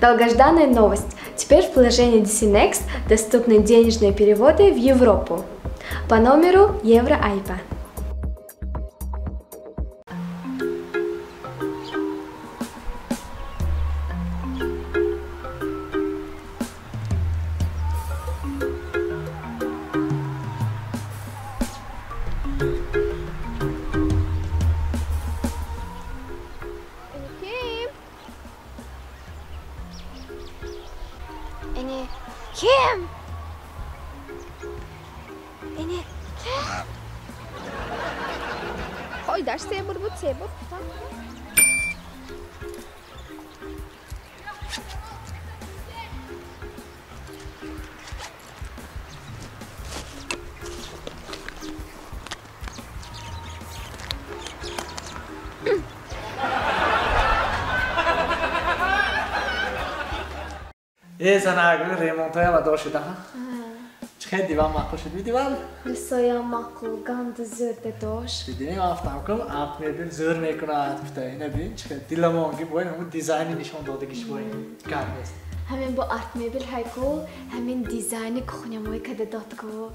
Долгожданная новость. Теперь в приложении DC Next доступны денежные переводы в Европу по номеру Евро-IBAN. Ким? Эне ким? Хойдаш себур буд, себур. Зана ремонтоя ва дор шуда. Чӣ хел диван маъқул шуд? Диван? Рисоям маъқул, ганди зӯр дадош. Дидӣ, ман гуфтам ку арт-мебел зӯр мекунад гуфта. Ина бин чӣ хел диламонги бо ин ҳамун дизайни нишон додагиш бо ин гап нест. Ҳамин бо арт-мебел ҳайку, ҳамин дизайни кухнямои када дод ку.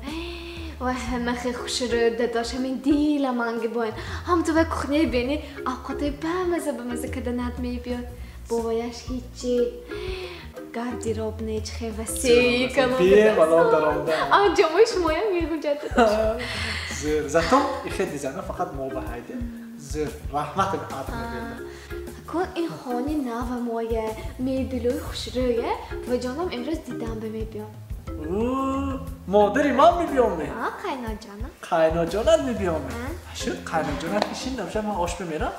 Вай ҳама хел хушрӯ дадош, ҳамин диламанги бо ин. Ҳам ту вай кухняи бини, овқатои бамаза бамаза када над мебиёд. Боваяш ҳичи. Гардеробный чихе васеъ калон. Бемалол даромада. Анҷомои шумоям мегунҷад. Зӯр. Зато ихе дизайна фақат мо ба ҳайде. Зӯр. Раҳмат арт-мебелда. Кун ин хони нава моя, мебелои хушрӯя, ва ҷонам имрӯз дидам ба мебиём. Модари ман мебиём ме? А, қайноҷонам. Қайноҷонат мебиём ме? Шуд қайноҷонат ишин набошад, ман ош бимерам.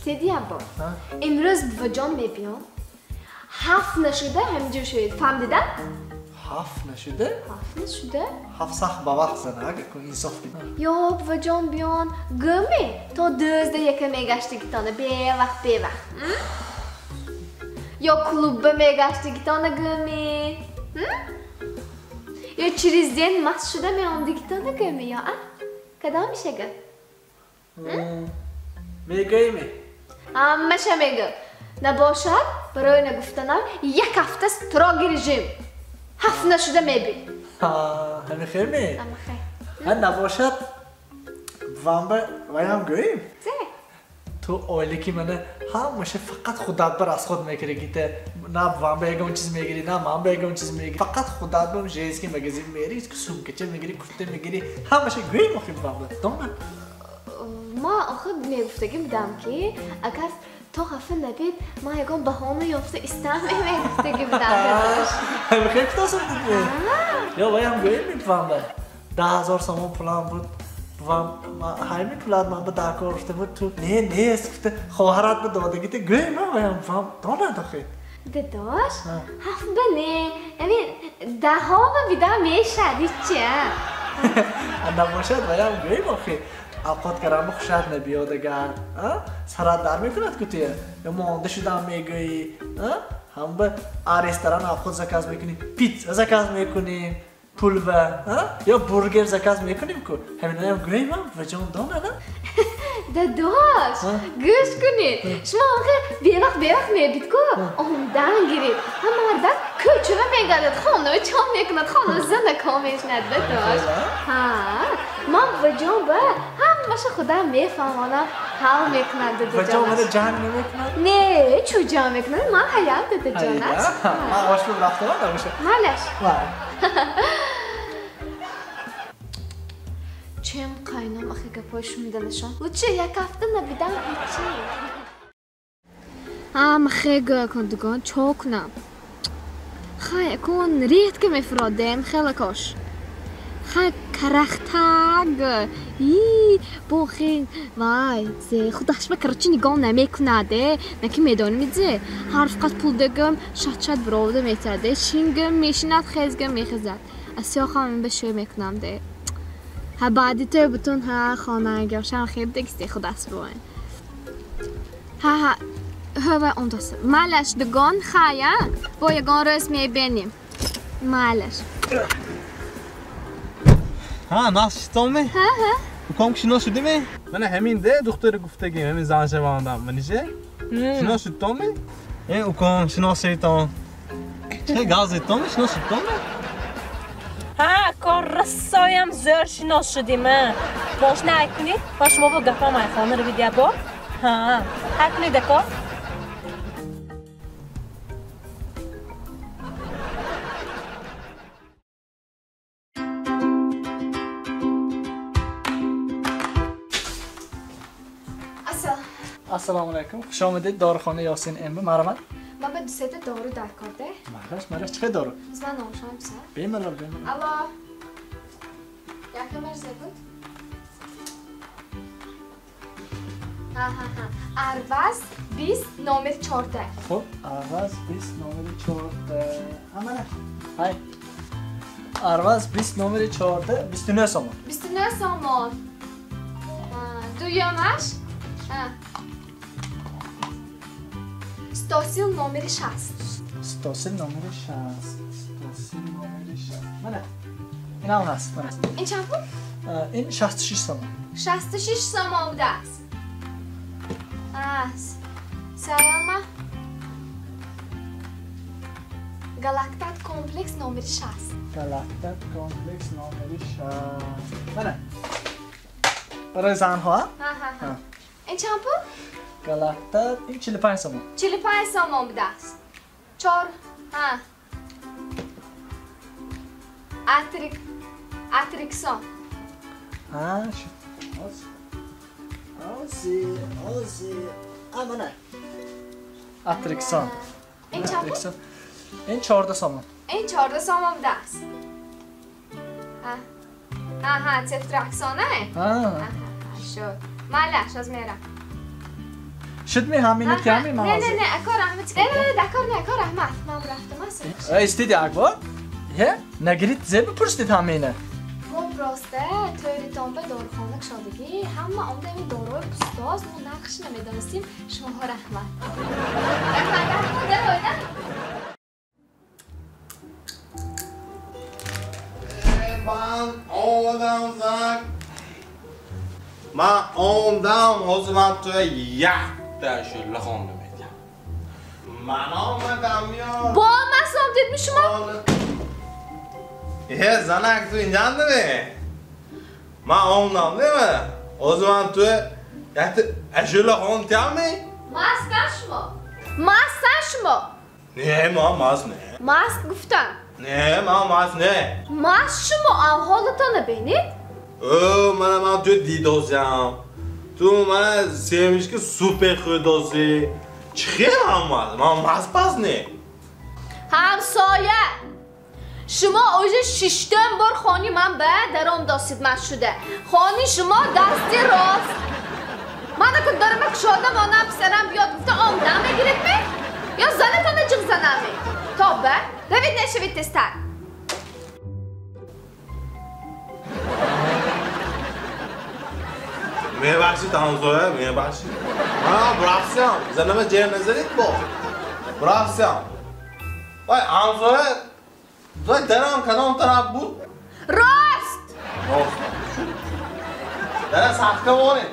Тедиям бо. Имрӯз буваҷон мебиём. Ҳафт нашуда ҳаминҷо шуед. Фаҳмдида? Ҳафт нашуда? Ҳафт нашуда. Ҳафт сахт ба вақт зана, агар кун инсоф бин. Ё, буваҷон биён, гӯме, то дӯзда яка мегаштигитона, бевақт, бевақт. Ё клубба мегаштигитона гӯме. Ё через день маст шуда меомдигитона гӯме, ё, а? Кадом мешага? Мегӯйме? Ҳамаша мегӯ. Набошад, барои нагуфтанам як ҳафта строгий режим. Ҳафт нашуда мебин. Ҳами хел ме? Ҳами хел. Ҳа, набошад, вамба ваям гӯем? Зе? Ту оилаки мана ҳамаша фақат худат ба расход мекунӣ, ки те на вамба ягон чиз мегирӣ, на ман ба ягон чиз мегирӣ. Фақат худат ба женский магазин мерӣ, сумкача мегирӣ, курта мегирӣ. Ҳамаша гӯем охи вамба. Дона? Ма охи мегуфтагим будам ки агар то хафа набид, ман ягон баҳона ёфта истам мегуфтаги будам. Ҳами хел кутосам дидме? Ё ваям гӯем мебвамба. 10 000 сомон пулам буд. Бувам ҳайми пулат ман ба даркор гуфта буд, ту не нест гуфта хоҳарат ба додагита гӯем ваям бувам донад охи. Дадош, ҳафт ба не, ами даҳома бида мешад ҳичи. Набошад ваям гӯем охи. Авқот карам хушат набиёд агар, сарат дар мекунад ку туя? Ё монда шудам мегӯӣ, ҳам ба ресторан авқот заказ мекунӣ, питса заказ мекунем, пулва, ё бургер заказ мекунем ку. Ҳаминаям гӯем ва ҷон дона, на? Дадош, гӯш кунед. Шумо охир бевақт бевақт мебид ку, омдан гиред. Ҳам мардак кӯчава мегардад, хонава чон мекунад, хонава занако мешинад, дадош. Ҳа, ман буваҷон ба ҳамаша худам мефаҳмонам, ҳал мекунад дадаҷонаш. Буваҷон мана ҷанг намекунад? Не, чӯ ҷанг мекунад, ман ҳаям дадаҷонаш. Ман ошпӯб рафтам, набоша. Малаш. Чем қайном ахи гапҳои шуниданашон? Лучше як ҳафта набидам ҳечи. Ҳама хе гӯя кун дугон, чо кунам? Хай, акун редко мефуродем, хела кош. Хай, карахтаг. И, бо хе, вай, зе, худашба короче нигоҳ намекунад, э. Наки медонӣ зе, ҳар фақат пул дагам, шат-шат бировда метиҳад, э. Шингам мешинад, хезгам мехезад. Асёхам ин ба шӯй мекунам, де. Ҳа, баъди той бутун, ҳа, хонагиошам хеб дегисте худас боин. Ҳа, ҳа, ҳа, вай ондос. Малаш дугон, хая, бо ягон рӯз мебинем. Малаш. Ҳа, нас шитоме? Ҳа, ҳа. Уком ки шинос шудиме? Мана ҳамин де духтари гуфтагим, ҳамин зан шавандам. Маниже? Шинос шудтоме? Уком шинос шавитон. Чӣ гап задитон, шинос шудитон? Ҳа, ако, расоям зӯр шинос шудим. Мошина ай кунед, ва шумо бо гапам айхона равид як бор. Ҳа, ай кунед, ако. Ассалому алайкум. Хуш омадед дорухонаи Ёсин МБ. Марҳамат. Ман ба ду-сета дору даркор де. Марҳамат, марҳамат, чӣ хел дору? Ман номшонам писар. Бемалол, бемалол. Алло. Якам буд? Ҳа, ҳа, ҳа. Арваз 20 номер 14. Хуб, Арваз 20 номери 14. Ҳа, мана. Ҳай. Арваз 20 номери 14, 29 сомон. 29 сомон. Дуюмаш? Ҳа. Стосил номери 6. Стосил номери 6. Стосил номери 6. Мана. Ин ҳам ҳаст, мана. Ин чанд пул? Ин 66 сомон. 66 сомон будааст. Салама. Галактат комплекс номери 6. Галактат комплекс номери 6. Мана. Барои занҳо? Ҳа, ҳа, ҳа. Ин чанд пул? Галактат ин 45 сомон. 45 сомон будааст. 4. Ҳа. Атрик Атриксон. Ҳа, шуд. Ози, ози. А, мана. Атриксон. Ин чанд пул? Ин 14 сомон. Ин 14 сомон будааст. Ҳа. Ҳа, ҳа, цефтраксона? Ҳа. Шуд. Малаш, аз мерам. Шуд ми ҳамина ки ҳами ман Не, не, не, ако раҳмат. Не, не, не, дакор не, ако раҳмат. Ман рафтам аст. Истид як бор. Е, нагирид зе бипурсид ҳамина. Мо просто тӯритон ба дорухона кушодагӣ, ҳама омда ин дорои пустоз, мо нархш намедонистим. Шумоҳо раҳмат. Раҳмат, раҳмат, дарояда. Ман омадам занак. Ман омдам, ҳозир ман туя якта ашула хонда медиҳам. Ман омадам ё. Бо маслом дидми шумо? Е, занак, ту инҷандими? Ман омдам, дема? Ҳозир ман туя якта ашула хондиҳамми? Мастан шумо. Мастан шумо. Не, ман маст не. Маст гуфтам. Не, ман маст не. Маст шумо аҳолатона бинед? О, мана ман ту дидозям. Ту мана семечки супер хӯрдозӣ. Чӣ хел ман маст? Ман маст пас не. Ҳамсоя, шумо уже шиштум бор хони ман ба даромдосид маст шуда. Хони шумо дасти рост. Ман акун дарама кушода монам писарам биёд гуфта омдам мегиридми? Ё занатона ҷиғ занами? Тобба, равид нашавид тезтар. Мебахшид ҳамсоя, мебахшид. Ман рафтам, занама ҷер назанид бо. Рафтам. Вай ҳамсоя, вай дарам кадом тараф буд? Рост! Рост. Дара сахта монед.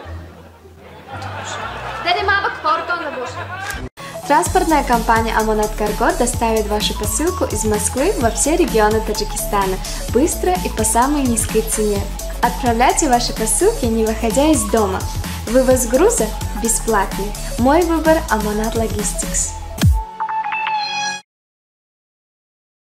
Дари ман ба кортон набошад. Транспортная компания «Амонат Карго» доставит вашу посылку из Москвы во все регионы Таджикистана быстро и по самой низкой цене. Отправляйте ваши посылки, не выходя из дома. Вывоз груза бесплатный. Мой выбор – Амонат Логистикс.